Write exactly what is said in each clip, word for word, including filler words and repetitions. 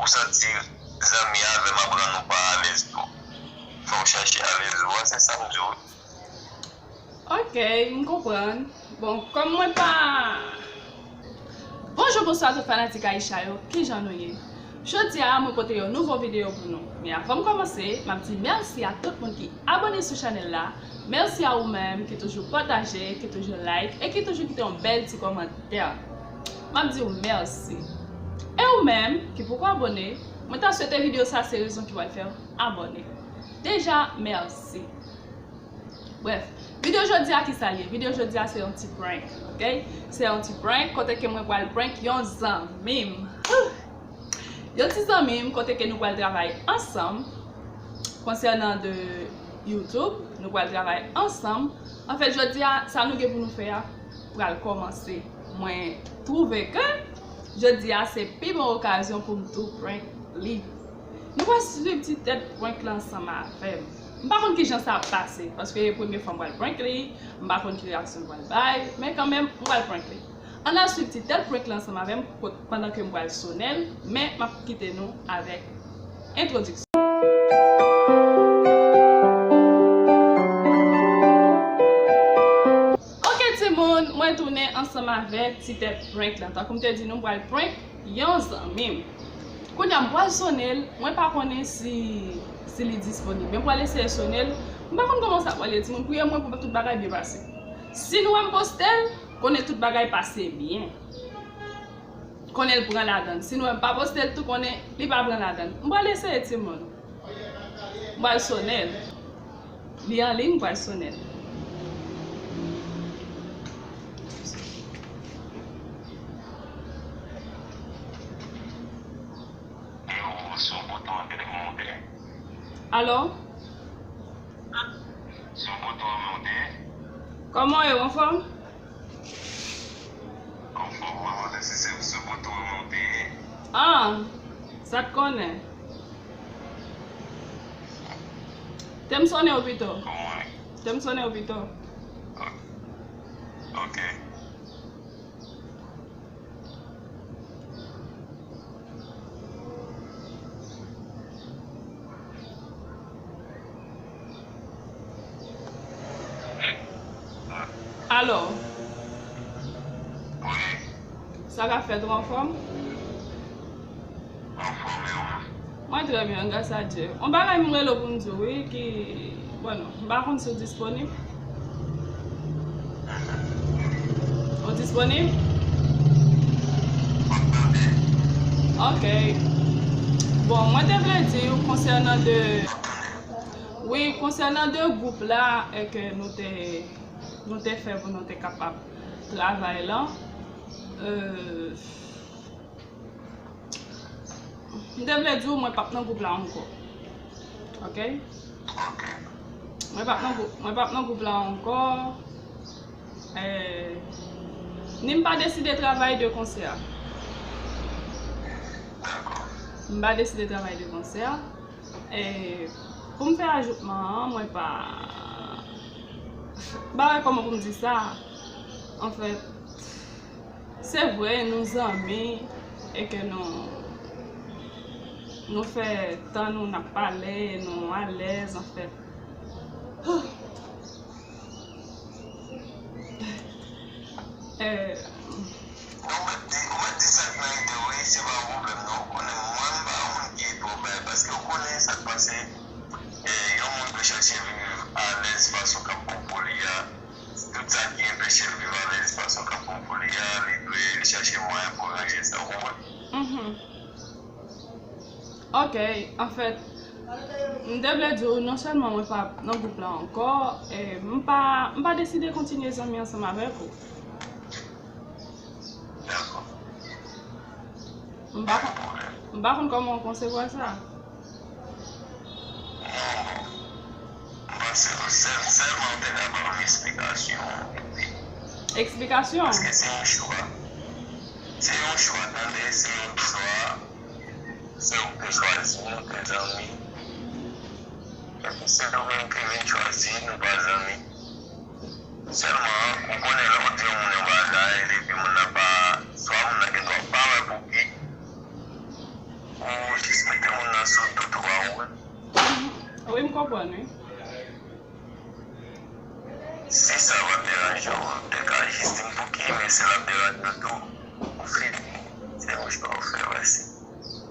Ou santi zanmi avè m ap rann ou pa alèz tou. Fò w chèche alèz ou a, se sa m di w wi. Ok, m konprann. Bon, kòm mwen pa... Bonjou, bonswa tout fanatik Aisha yo, kijan nou ye? Jodi a, mwen pote yon nouvo videyo pou nou. Men avan m kòmanse, m ap di mèsi a tout moun ki abòne sou chanèl la. Mèsi a ou menm ki toujou pataje, ki toujou like e ki toujou kite yon bèl ti kòmantè. M ap di w mèsi. E ou menm ki poko abòne, mwen ta swete videyo sa se rezon ki pral fè w abòne. Deja, mèsi. Brèf, videyo jodi a ki sa l ye? Videyo jodi a se yon ti prank, ok? Se yon ti prank kote ke mwen pral prank yon zanmi m. Yon ti zanmi m kote ke nou pral travay ansanm konsènan de YouTube, nou pral travay ansanm. Anfèt, jodi a, sa nou gen pou nou fè a pral kòmanse. Mwen twouve ke jodi a se pi bon okazyon pou m tou prank li. Nou pral swiv ti tèt prank la ansanm avè m. M pa konn kijan sa ap pase, paske e premye fwa m pral prank li, m pa konn ki reyaksyon l pral bay, men kanmenm, m pral prank li. Ann al swiv ti tèt prank la ansanm avè m, kot, pandan ke m pral sonnen l, men m ap kite nou avèk entwodiksyon. Ok, timoun, mwen tounen ansanm avèk ti tèt prank la. Tankou m te di nou, m pral prank yon zanmi m. Kounye a, m pral sonnen l, mwen pa konnen si, si li disponib. Men m pral eseye sonnen l. M pa konn kòman sa pral ye, timoun. Priye mwen pou tout bagay byen pase. Si nou wè m poste l, konnen tout bagay pase byen. Konnen l pran ladan l. Si nou wè m pa poste l tou, konnen li pa pran ladan l. M pral eseye, timoun. M pral sonnen l. Li an liy, m pral sonnen l. Yo, sou bouton an, telefòn moute. Alo? Sou bouton an, moute. Kòman w ye, w anfòm? Anfòm, mwen mande si se sou bouton an, moute. Ah, sa t konnen. Te m sonnen w pito. Kòman w ye? Te m sonnen w pito. Ok. Ok. Alo. Wi. Sa k ap fèt, ou anfòm? Anfòm, e ou menm? Mwen trè byen, gras a Dye. Yon bagay m rele w pou m di w, wi, ki, bon, non, m pa konn si w disponib. Ou disponib? Ok. Bon, mwen te vle di w konsènan de, wi, konsènan de gwoup la, e ke nou te, nou te fè pou nou te kapab travay lan. Euh, M te vle di w mwen p ap nan gwoup la ankò. Ok? Ok. Mwen p ap nan gwoup, mwen p ap nan gwoup la ankò. Eh, ni m pa deside travay de konsè a. Dakò. M pa deside travay de konsè a. Eh, pou m fè ajoutman an, mwen pa, m pa wè kòman pou m di sa. Anfèt, se vre, nou zanmi e ke nou, nou fè tan nou, n ap pale, nou alèz, anfèt. Eh, Ou mèt di, ou mèt di sa k nan ide w, wi, se pa yon pwoblèm, non. Ou konnen mwen, m pa yon moun ki twò bay, paske ou konnen sa k pase, eh, yon moun dwe chèche viv alèz fason k ap bon pou li a. Tout sa ki anpeche l viv alèz fason k ap bon pou li a, li dwe chèche mwayen pou ranje sa, ou konprann? Mhm. Ok, anfèt, m te vle di w non sèlman mwen pa nan gwoup la ankò, e m pa, m pa deside kontinye zanmi ansanm avèk ou. Dakò. M pa konn, m pa konn kòman w konsevwa sa. Non, bon. M panse ke sèl, sèlman w te ka ban m eksplikasyon, epi. Eksplikasyon? Paske se yon chwa. Se yon chwa, tande, se yon chwa. Se ou ki te chwazi, nou te zanmi. Epi se ou menm ki vin chwazi, nou pa zanmi. Sèlman, ou konnen lè w di yon moun yon bagay, epi moun nan pa, swa moun nan gen dwa pa wè pou ki, ou Konprann, wi. Si sa pa deranje w, ou te ka jis di m pouki, men si l ap deranje w tou, ou fini. Se yon chwa ou fè, mèsi.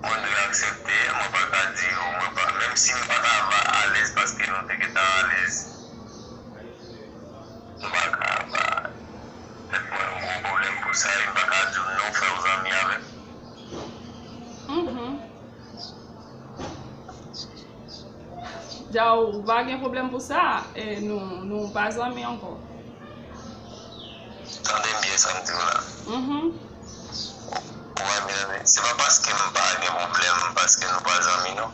Mwen dwe aksepte, mwen pa ka di w, mwen pa, menm si m pa ta va alèz paske nou te gentan alèz, m pa ka ba tèt mwen yon gwo pwoblèm pou sa, e m pa ka di w non, fè w zanmi avè m. Mhm. Dja ou pa gen pwoblèm pou sa, e nou, nou pa zanmi ankò. Tande m byen sa m di w la. Mhm. Ou pa byen tande. Se pa paske m pa gen pwoblèm, paske nou pa zanmi, non.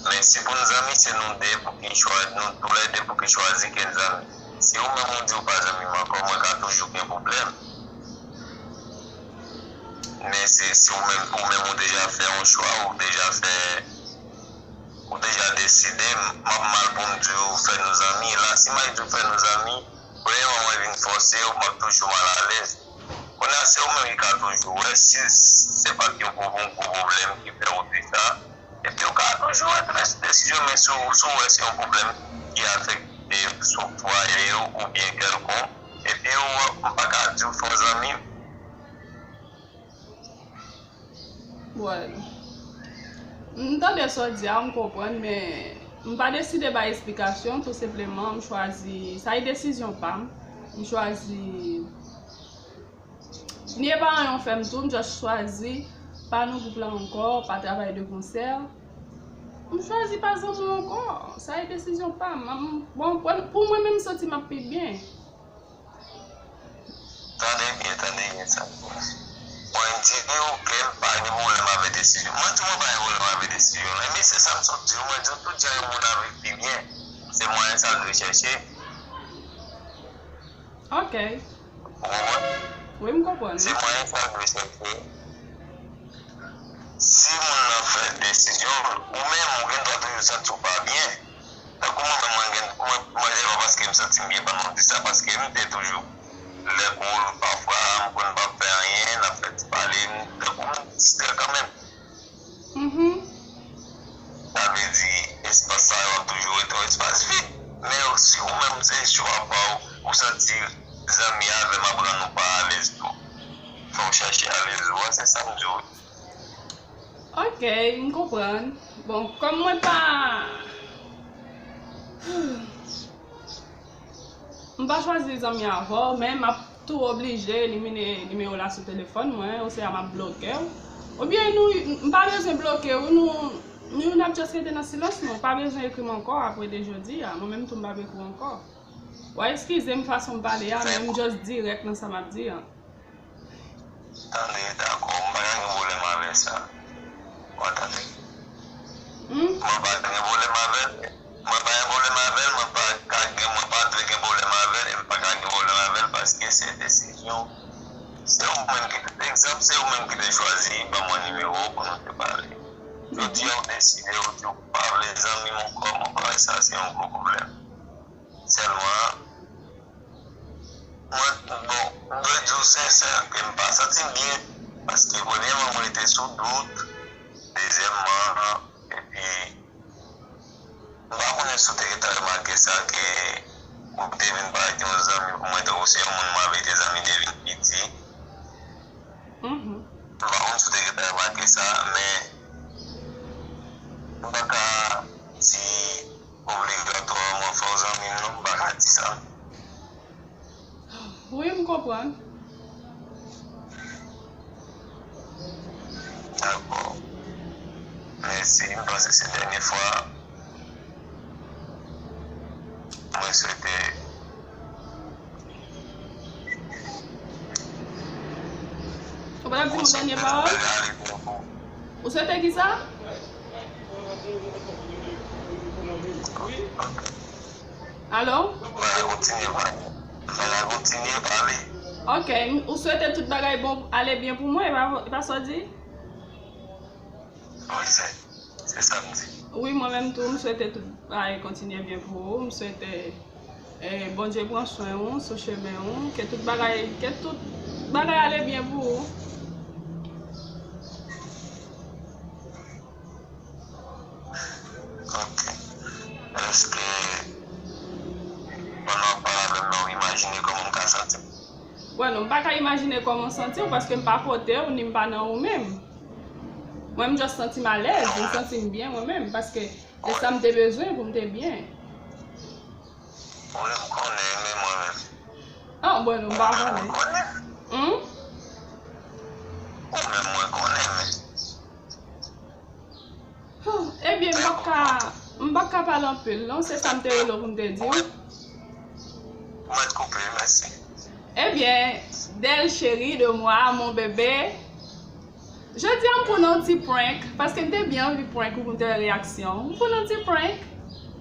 Men si pou n zanmi, se nou de pou ki chwazi, nou toulède pou ki chwazi ke n zanmi. Si ou menm ou di ou pa zanmi m ankò, mwen ka toujou gen pwoblèm. Men se si ou menm, ou menm ou deja fè yon chwa, ou deja fè, ou deja deside, m ap mal pou m di w fè nou zanmi. La, si m al di w fè nou zanmi, premyèman, mwen vin fòse w, m ap toujou mal alèz. Kounye a, se ou menm ki ka toujou wè si se pa t yon gwo, gwo pwoblèm ki fè ou di sa. Epi ou ka toujou retounen sou desizyon, men si w, si w wè se yon pwoblèm ki afekte sou fwaye w oubyen kèlkonk, epi ou, m pa ka di w fè w zanmi m. Well, m tande sa w di a, m konprann, men m pa deside bay esplikasyon, tou senpleman, m chwazi, sa e desizyon pa m. M chwazi, ni e pa anyen w fè m tou, m just chwazi pa nan gwoup la ankò, pa travay de konsè. M chwazi pa zanmi w ankò, sa e desizyon pa m. M, bon, pou, pou mwen menm, m santi m ap pi byen. Tande byen, tande byen sa. Mwen di w ke m pa gen pwoblèm avè desizyon. Mwen di w mwen pa gen pwoblèm avè desizyon. Ebyen, se sa m sot di w. Mwen di w tout jan yon moun ap viv pi byen, se mwayen sa l dwe chèche. Ok. Ou konprann? Wi, m konprann. Se mwayen sa l dwe chèche. Si moun nan fè desizyon l, ou menm, ou gen dwa toujou santi w pa byen. Tankou mwen menm, mwen gen, mwen, mwen, se pa paske m santi m byen, ban m di sa, paske m te toujou, lè kou, pafwa, m konn p ap fè anyen, n ap fè ti pale, m, tankou m distrè kanmenm. Mhm. Sa vle di, espas sa yo ap toujou rete yon espas vid. Men si ou menm, se chwa pa w, ou santi zanmi avè m ap rann ou pa alèz tou, fò w chèche alèz ou a, se sa m di w. Ok, m konprann. Bon, kòm mwen pa, m pa chwazi zanmi avè w, men m ap tou oblije elimine nimewo w la sou telefòn mwen, oswa m ap bloke w. Oubyen nou, m pa bezwen bloke w, nou, nou n ap just rete nan silans nou. Ou pa bezwen ekri m ankò apre de jodi a. Mwen menm tou m p ap ekri w ankò. W a eskize m fason m pale a, men m just dirèk nan sa m ap di a. Tande, dakò, m pa ka gen pwoblèm avè sa. Ou tande? Hmm? Mwen pa gen pwoblèm avè l. Mwen pa gen pwoblèm avè l, mwen pa ka gen, mwen pa dwe gen pwoblèm avè l, e m pa ka gen pwoblèm avè l paske se desizyon. Se ou menm ki, egzanp, se ou menm ki te chwazi ban mwen nimewo w pou nou te pale. Jodi a, ou deside, ou di ou pa vle zanmi m ankò, mwen pa wè sa se yon gwo pwoblèm. Sèlman, mwen, bon, m dwe di w sensè ke m pa santi m byen, paske premyèman, mwen rete sou dout, dezyèmman, epi, m pa konnen si w te gentan remake sa, ke ou te vin parèt yon zanmi pou mwen, tankou se yon moun mwen avè te zanmi depi m piti. Mhm. M pa konn si w te gentan remake sa, men m pa ka di obligatwaman fò w zanmi m non, m pa ka di sa. Wi, m konprann. Dakò. Mèsi, m panse se dènye fwa. Mwen swete Ou pa t ap di m yon dènye pawòl? Ou swete ki sa? Alo? Mwen la kontinye pale. Mwen la kontinye pale. Ok, m- ou swete tout bagay bon, ale byen pou mwen, e pa, e pa sa w di? Wi, se, se sa m di. Wi, mwen menm tou, m swete tout bagay kontinye byen pou ou. M swete eh, Bondye pran swen ou sou chemen ou. Ke tout bagay, ke tout bagay ale byen pou ou. Ok. Èske Bon, non, m pa ka imajine kòman w santi w, paske m pa kote w, ni m pa nan ou menm. Mwen, m just santi m alèz, m santi m byen mwen menm, paske se sa m te bezwen pou m te byen. Ou menm konnen, men mwen menm. Ah, bon, non, m pa konnen. Konnen? Hmm? Ou menm mwen konnen, men. Huh, ebyen, m pa ka, m pa ka pale anpil, non, se sa m te rele w pou m te di w. Ou mèt koupe, mèsi. Ebyen, Del chéri de moi, mon bébé. Jodi a, m pou n yon ti prank, paske m te byen anvi prank ou pou m te wè reyaksyon w. M pou n yon ti prank.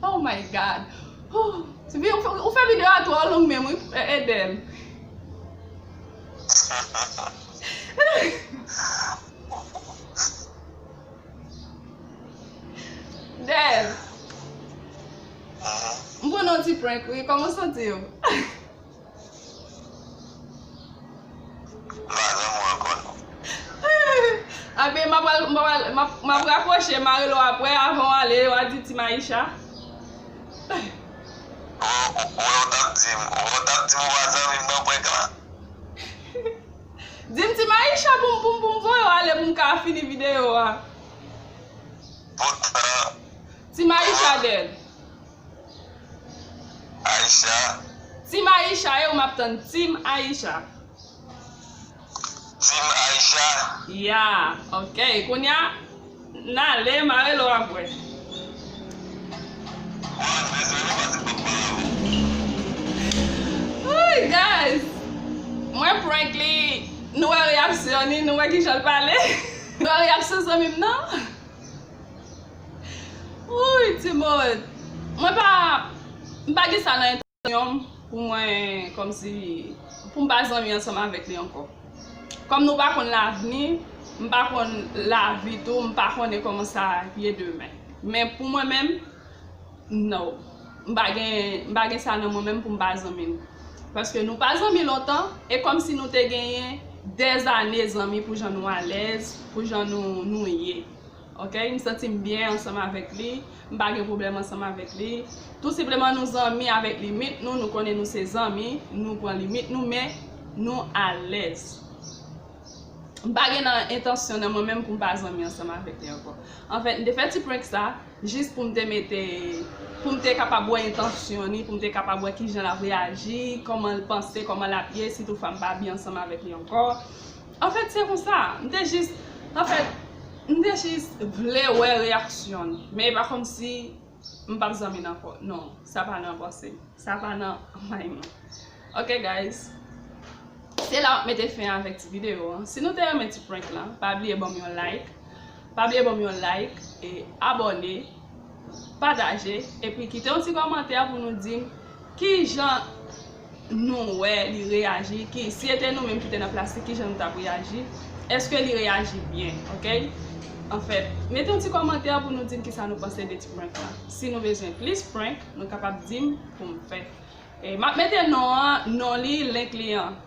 Oh my God. Huh, ou fè, ou fè videyo a twò long menm, wi, e, e Del. Del. M pou n yon ti prank, wi. Kòman w santi w? M pa zanmi w ankò, non. Anben, m ap, m ap, m ap, m ap rakwoche, m a rele w apre, avan w ale, w a di Team Aisha. Ou, ou, ou t ap di m, ou t ap di m ou pa zanmi m nan prank lan. Di m Team Aisha pou m, pou m, pou m voye w ale pou m ka fini videyo a. Poutan. Team Aisha, Del. Aisha. Team Aisha, e ou m ap tann. Team Aisha. Team Aisha. Ya, ok. Kounye a, n ale, m a rele w apre. Woy, guys. Mwen prank li. Nou wè reyaksyon li, nou wè kijan l pale. Nou wè reyaksyon zanmi m nan? Woy, Timot. Mwen pa, m pa gen sa nan entansyon m pou mwen, kòmsi, pou m pa zanmi ansanm avèk li ankò. Kòm nou pa konn lavni, m pa konn lavi tou, m pa konnen kòman sa ye demen. Men pou mwen menm, no. M pa gen, m pa gen sa nan mwen menm pou m pa zanmi l. Paske nou pa zanmi lontan, e kòmsi nou te genyen dèzane zanmi pou jan nou alèz, pou jan nou, nou ye. Ok, m santi m byen ansanm avèk li, m pa gen pwoblèm ansanm avèk li. Tou senpleman nou zanmi avèk limit nou, nou konnen nou se zanmi, nou pran limit nou, men nou alèz. M pa gen nan entansyon nan mwen menm pou m pa zanmi ansanm avèk li ankò. Anfèt, m te fè ti prank sa, jis pou m te mete, pou m te kapab wè entansyon li, pou m te kapab wè kijan l ap reyaji, kòman l panse, kòman l ap ye, si toutfwa m pa byen ansanm avèk li ankò. Anfèt, se konsa. M te jis, anfèt, m te jis vle wè reyaksyon l. Men e pa kòmsi m p ap zanmi l ankò. Non, sa pa nan panse m. Sa pa nan may mwen. Ok, guys. Se la m ap mete fen avèk ti videyo an. Si nou te renmen ti prank lan, pa bliye ban m yon like. Pa bliye ban m yon like, e abòne, pataje, epi kite yon ti kòmantè pou nou di m kijan nou wè li reyaji, ki, si se te nou menm ki te nan plas li, kijan nou t ap reyaji, èske li reyaji byen, ok? Anfèt, mete yon ti kòmantè pou nou di m kisa nou panse de ti prank lan. Si nou bezwen plis prank, nou kapab di m pou m fè. E, m ap mete non an, non li, link li an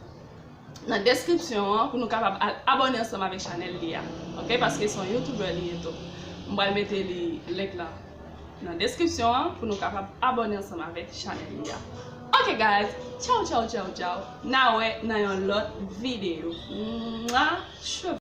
nan deskripsyon an pou nou kapab al abòne ansanm avèk chanèl li a. Ok? Paske se yon YouTuber li ye tou. M pral mete li, link lan nan deskripsyon an pou nou kapab abòne ansanm avèk chanèl li a. Ok, guys. Tchaw, tchaw, tchaw, tchaw. N a wè nan yon lòt videyo. Mwa!